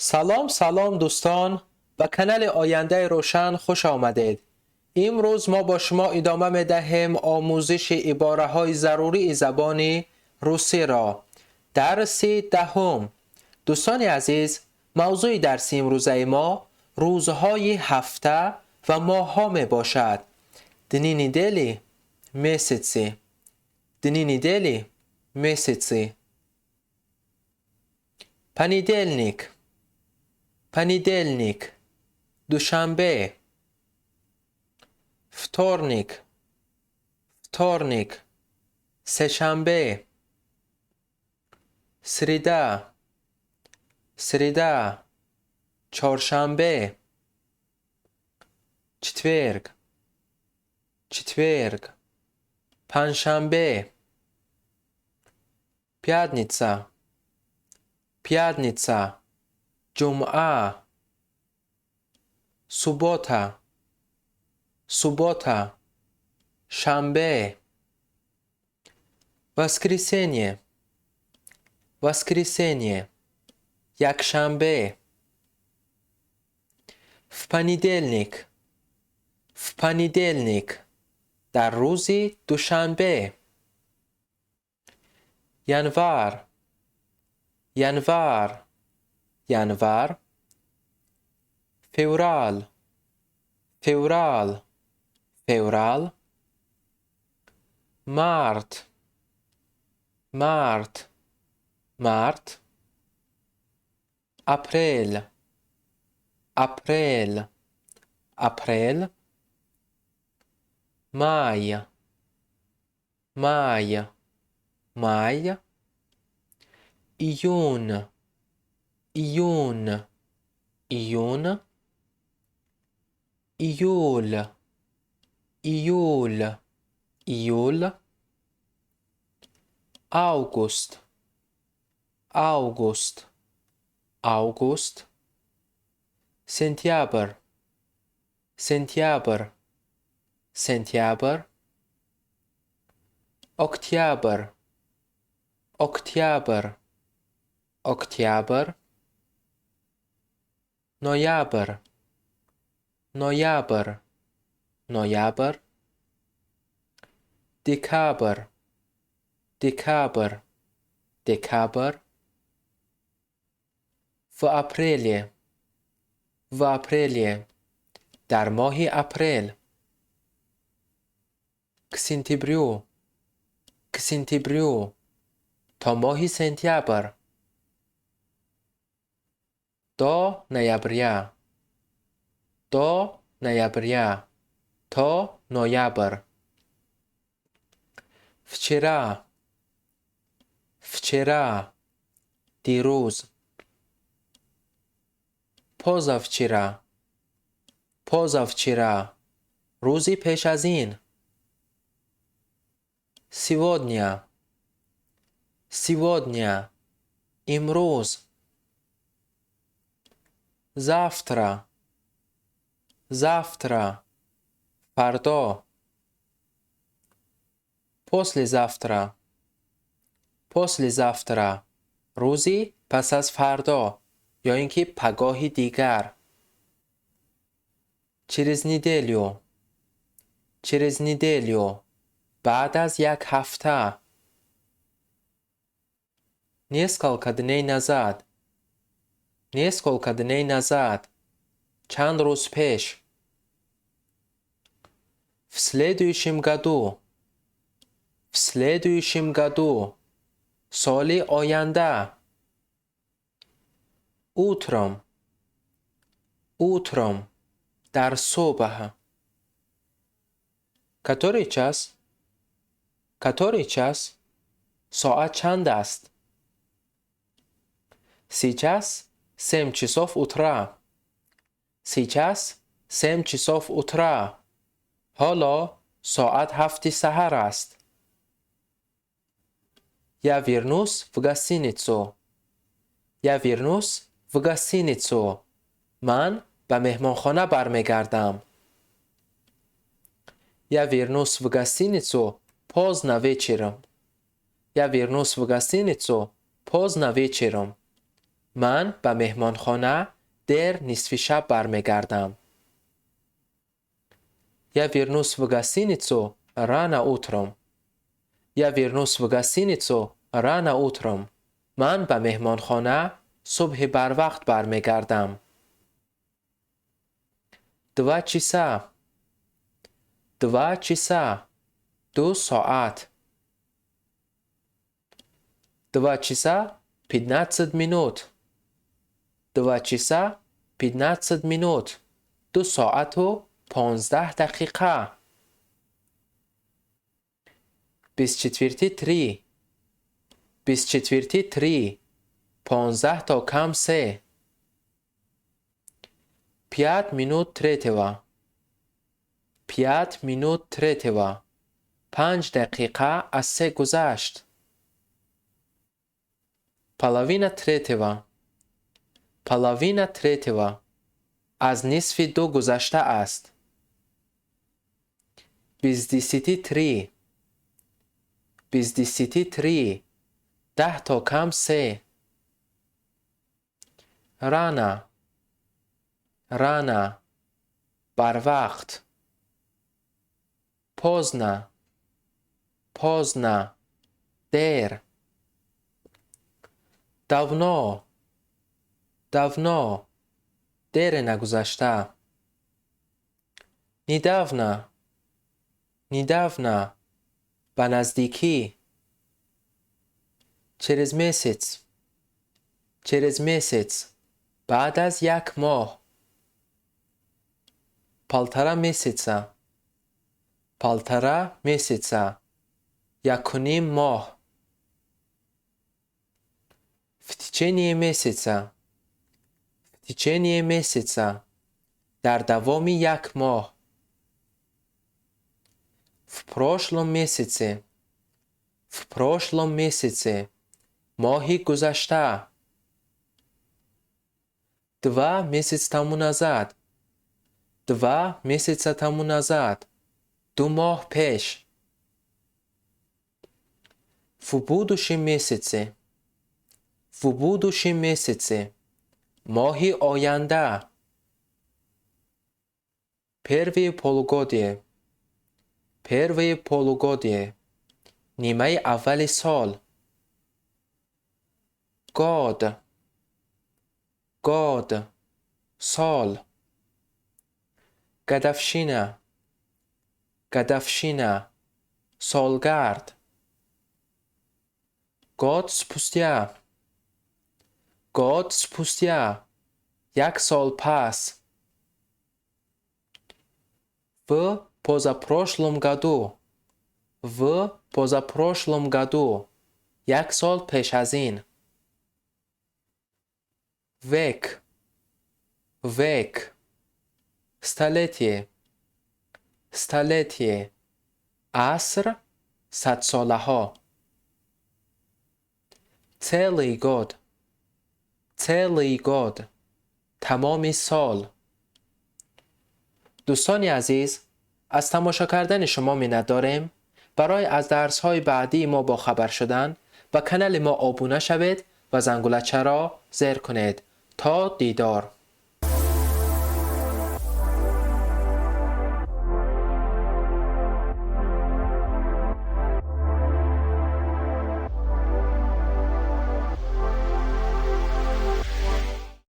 Салом, салом, дӯстон, ба канали Ояндаи Рӯшан хуш омадед. Имрӯз мо бо шумо идома медиҳем омӯзиши ибораҳои зарурии забони русиро. Дарси 10. Дӯстони азиз, мавзӯи дарси имрӯзаи мо рӯзҳои ҳафта ва моҳҳо мебошад. Дни, недели, месяцы. Дни, недели, месяцы. Понедельник, понедельник, душанбе. Вторник, вторник, сешанбе. Среда, среда, чоршанбе. Четверг, четверг, панҷшанбе. Пятница, пятница, ҷумъа. Суббота, суббота, шанбе. Воскресенье, воскресенье, якшанбе. В понедельник, в понедельник, дар рӯзи душанбе. Январь, январь, январ. Февраль, феврал, феврал. Март, март, март. Апрел, апрел, апрел. Май, май, май. Июнь, июнь, июнь. Июль, июль, июль. Август, август, август. Сентябрь, сентябрь, сентябрь. Октябрь, октябрь, октябрь. Ноябрь, ноябрь, ноябрь. Декабрь, декабрь, декабрь. В апреле, в апреле, дар моҳи апрел. К сентябрю, к сентябрю, то моҳи сентябр. До ноября, до ноября, то ноябр. Вчера, вчера, дирӯз. Позавчера, позавчера, рӯзи пеш аз ин. Сегодня, сегодня, имрӯз. Завтра, завтра, фардо. Послезавтра, послезавтра, рӯзи пас аз фардо ё ин ки пагоҳи дигар. Через неделю, через неделю, баъд аз як ҳафта. Несколько дней назад, несколько дней назад, чанд рӯз пеш. В следующем году, в следующем году, соли оянда. Утром, утром, дар субҳ. Который час? Который час? Соат чанд аст? Сейчас 7 часов утра. Сейчас 7 часов утра. Ҳоло соат 7-и саҳар аст. Я вернусь в гостиницу. Я вернусь в гостиницу. Ман ба меҳмонхона бармегардам. Я вернусь в гостиницу поздно вечером. Я вернусь в гостиницу поздно вечером. Ман ба меҳмонхона дер нисфи шаб бармегардам. Я вернусь в гостиницу рано утром. Я вернусь в гостиницу рано утром. Ман ба меҳмонхона субҳи барвақт бармегардам. 2 часа. 2 часа. 2 соат. 2 часа 15 минут. 2 часа 15 минут. 2 соату 15 дақиқа. 2:45. 2:45. 2:45. 2:55. 2:55. 3:05 гузашт. 2:30. 2:30. Аз 1:30 гузашта аст. 2:50. 2:50. 2:50. Рано. Рано. Барвақт. Поздно. Поздно. Дер. Давно. Давно. Дере нагузашта. Недавно. Недавно. Ба наздикӣ. Через месяц. Через месяц. Баъд аз як моҳ. 1,5 месяца. 1,5 месяца. 1,5 моҳ. В течение месяца. В течение месяца. Дар давоми як моҳ. В прошлом месяце. В прошлом месяце. Моҳи гузашта. 2 месяца тому назад. 2 месяца тому назад. 2 моҳ пеш. В будущем месяце. В будущем месяце. Моҳи оянда. Первое полугодие. Первое полугодие. Нимаи аввали сол. Год. Год. Сол. Годовщина. Годовщина. Солгард. Год спустя. Год спустя. Як сол пас. В позапрошлом году. В позапрошлом году. Як сол пеш аз ин. Век. Век. Столетие. Столетие. Аср, садсолаҳо. Целый год. Целый год. Тамоми сол. Дӯстони азиз, аз тамошо кардани шумо миннатдорем. Барои аз дарсҳои баъдии мо бохабар шудан ба канали мо обуна шавед ва зангулачаро зер кунед. То дидор.